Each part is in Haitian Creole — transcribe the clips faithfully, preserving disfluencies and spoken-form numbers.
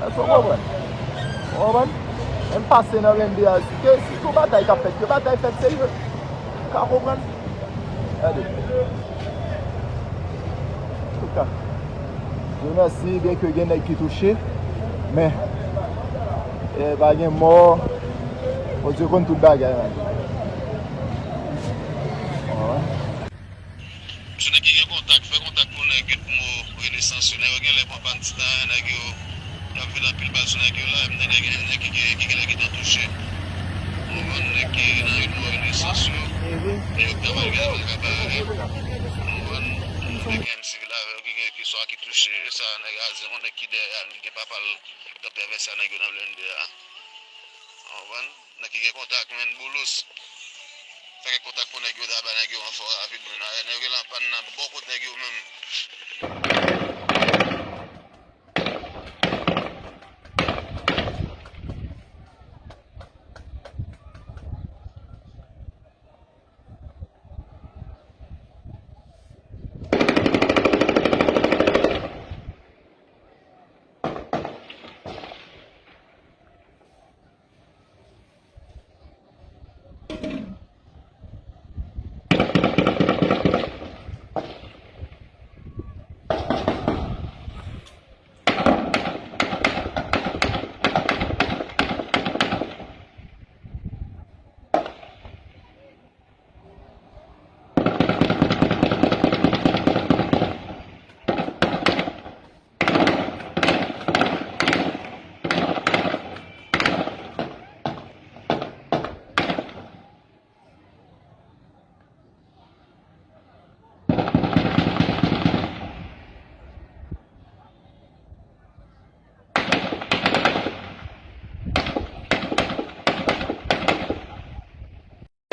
Èske w konprann? Ou konprann? Menm pase nan blende a, si ke, si se yon batay k ap fèt, ke batay fèt serye. Ou ka konprann? Gade. Antouka, Dieu merci, byen ke gen nèg ki touche, men, eh, pa gen mò. Bondye konn tout bagay, man. Ou konprann? Mesye nèg ki gen kontak, fè kontak pou nèg yo pou mwen rele sans yo. Nèg yo genlè pran pa n ti tan, nèg yo, y ap vide anpil bal sou nèg yo la, m tande gen nèg ki, ki, ki genlè gentan touche. Ou konprann, nèg ki nan yon mò rele sans yo. E yo travay genlè pa ka bare. Ou konprann, nèg M C ki la avè yo, ki gen, ki swa ki touche, e sa, nèg a di, yon nèg ki dèyè a, ki gen papa l, k ap travèse a, nèg yo nan blende a. Ou konprann? Nèg ki gen kontak, men Boulos. Fè kèk kontak pou nèg yo ta ba nèg yo ranfò rapid, men nèg yo lan pann nan bò kot nèg yo menm.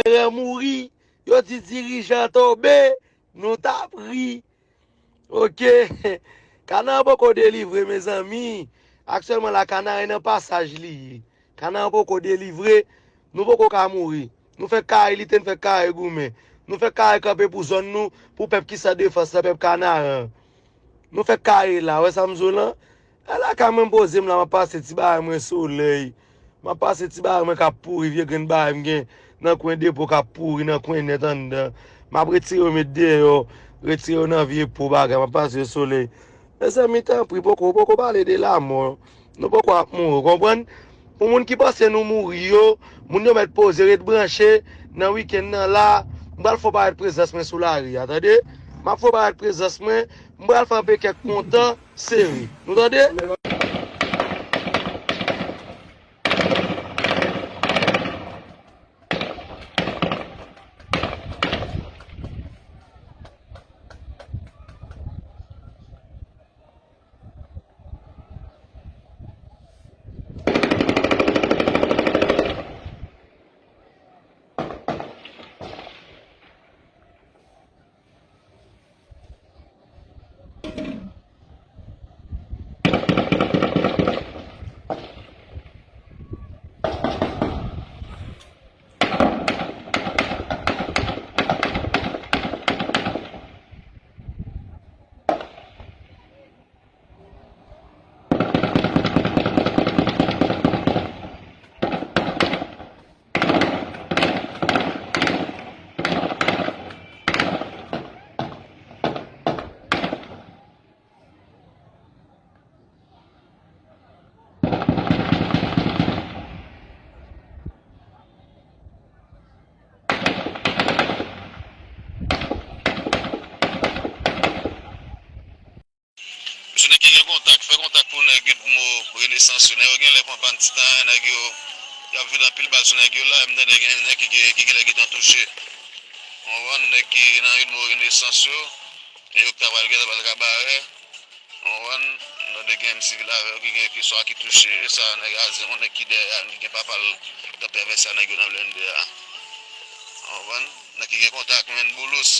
Erè mouri, yo di dirijan tonbe, nou t ap ri. Oke. Kana an poko delivre, mezanmi. Aktyèlman la, Kana e nan pasaj li ye. Kana an poko delivre. Nou poko ka mouri. Nou fèk kare lite, nou fèk kare goumen. Nou fèk kare kanpe pou zòn nou, pou pèp ki san defans lan, pèp Kanaran. Nou fèk kare la, wè sa m di w lan? E lakay mwen m poze m la, m ap pase ti bagay mwen solèy. M ap pase ti bagay mwen k ap pouri, vye grenn bagay m gen nan kwen depo k ap pouri, nan kwen nèt anndan. M ap retire yo met deyò, retire yo nan vye po bagay, m ap pase yo solèy. Mezanmi, tanpri, poko, poko pale de lamò. Nou poko ap mouri, w konprann? Pou moun ki panse nou mouri yo, moun yo mèt poze, ret branche nan wikenn nan la. M pral fè w parèt prezans mwen sou lari a, tande? M ap fè w parèt prezans mwen, m pral fè anpe kèk kontan sere. Nou tande? Mesye nèg ki gen kontak, fè kontak pou nèg yo pou mwen rele sans yo. Nèg yo genlè pran pa n ti tan, nèg yo, y ap vide anpil bal sou nèg yo la, m tande gen nèg ki gen, ki genlè gentan touche. Ou konprann, nèg ki nan yon mò rele sans yo, e yo k ta pral gentan pral kabarè. Ou konprann, m tande gen M C ki la avè yo, ki gen, ki swa ki touche, e sa nèg a di, yon nèg ki dèyè a, ki gen papa l, k ap travèse a, nèg yo nan blende a. Ou konprann? Nèg ki gen kontak, men Boulos.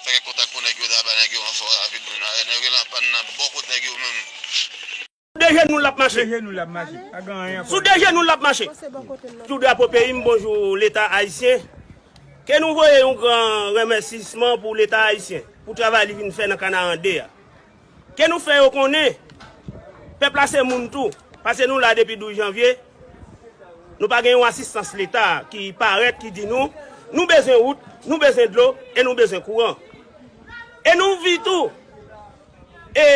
Fè kèk kontak pou nèg yo ta ba nèg yo ranfò rapid, men nèg yo lan pann nan bò kot nèg yo menm. Sou de jenou l ap mache. De jenou l ap mache. Pa gen anyen ankò. Sou de jenou l ap mache. Jou drapo peyi m, bonjou Leta ayisyen. Ke nou voye yon gran remèsisman pou Leta ayisyen, pou travay li vin fè nan Kanaran de a. Ke nou fè yo konnen, Pèp la se moun tou, paske nou la depi douz janvye, nou pa gen yon asistans Leta ki parèt, ki di nou, nou bezwen wout, nou bezwen dlo, e nou bezwen kouran. E nou anvi tou, e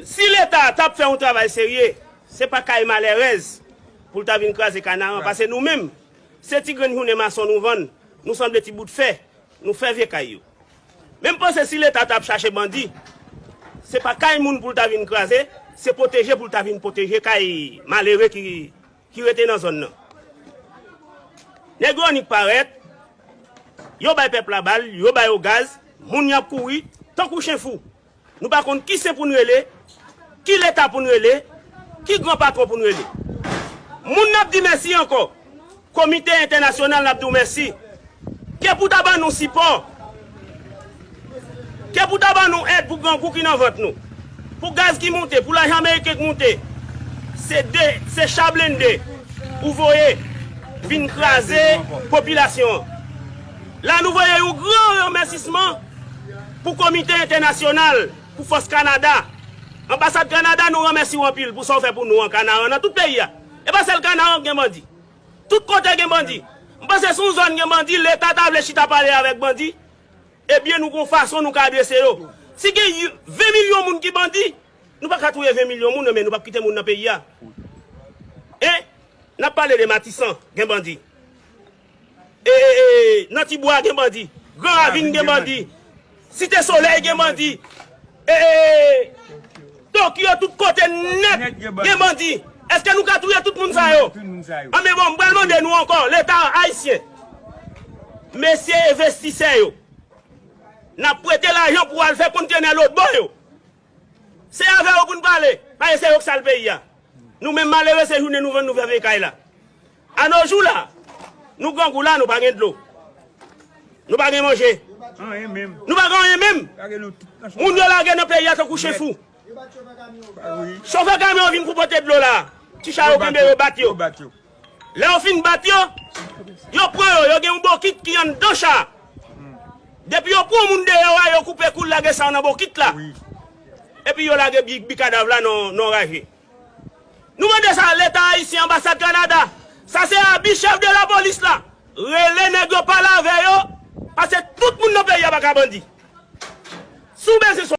si Leta t ap fè yon travay serye, se pa kay malèrèz pou l ta vin kraze Kanaran, paske nou menm, se ti grenn jounen mason nou vann, nou sanble ti bout fè, nou fè vye kay yo. Men m panse si Leta t ap chache bandi, se pa kay moun pou l ta vin kraze, se pwoteje pou l ta vin pwoteje kay malere ki, ki rete nan zòn nan. Nèg yo annik parèt, yo bay pèp la bal, yo ba yo gaz, moun y ap kouri tankou chen fou. Nou pa konn ki sen pou n rele, ki Leta pou n rele, ki gran patwon pou n rele. Moun n ap di mèsi ankò, Komite entènasyonal, n ap di w mèsi. Ke pou ta ban nou sipò, ke pou ta ban nou èd pou grangou ki nan vant nou, pou gaz ki monte, pou lajan ameriken ki monte, se de, se cha blende ou voye vin kraze popilasyon an. La, nou voye yon gran remèsisman pou Komite entènasyonal, pou fòs Kanada. Anbasad Kanada, nou remèsye w anpil pou sa w fè pou nou an Kanaran, nan tout peyi a. E pa sèl Kanaran k gen bandi. Tout kote gen bandi. M panse si yon zòn gen bandi, Leta ta vle chita pale avèk bandi, ebyen nou gon fason nou ka adrese yo. Si gen ven milyon moun ki bandi, nou pa ka touye ven milyon moun, men nou p ap kite moun nan peyi a. E n ap pale de Matisan, gen bandi. E, e, e, nan Tibwa gen bandi. Gran Ravin gen bandi. Site Solèy gen bandi. E, e, e, Tokyo, tout kote nèt gen bandi. Èske nou ka touye tout moun sa yo? Anben bon, m pral mande nou ankò, Leta ayisyen, mesye envestisè yo, n ap prete lajan pou al fè kontenè lòtbò yo. Se avè yo pou n pale, paske se yo k sal peyi a. Nou menm malere, se jounen nou vann nou fè vye kay la. Anojou la, nou grangou la, nou pa gen dlo. Nou pa gen manje. Nou pa gen anyen menm. Moun yo lage nan peyi a tankou chen fou. Chofè kamyon vin pou pote dlo la. Ti cha yo kenbe yo bat yo. Lè yo fin bat yo, yo pran yo, yo gen yon bokit ki anndan cha. Depi yo pran yon moun deyò a, yo koupe kou l, lage sa nan bokit la. Epi yo lage bi, bi kadav la nan, nan raje. Nou mande sa Leta ayisyen, anbasad Kanada. Sa se abi chèf de lapolis la. Rele nèg yo, pale avè yo, paske tout moun nan peyi a pa ka bandi. Si w bezwen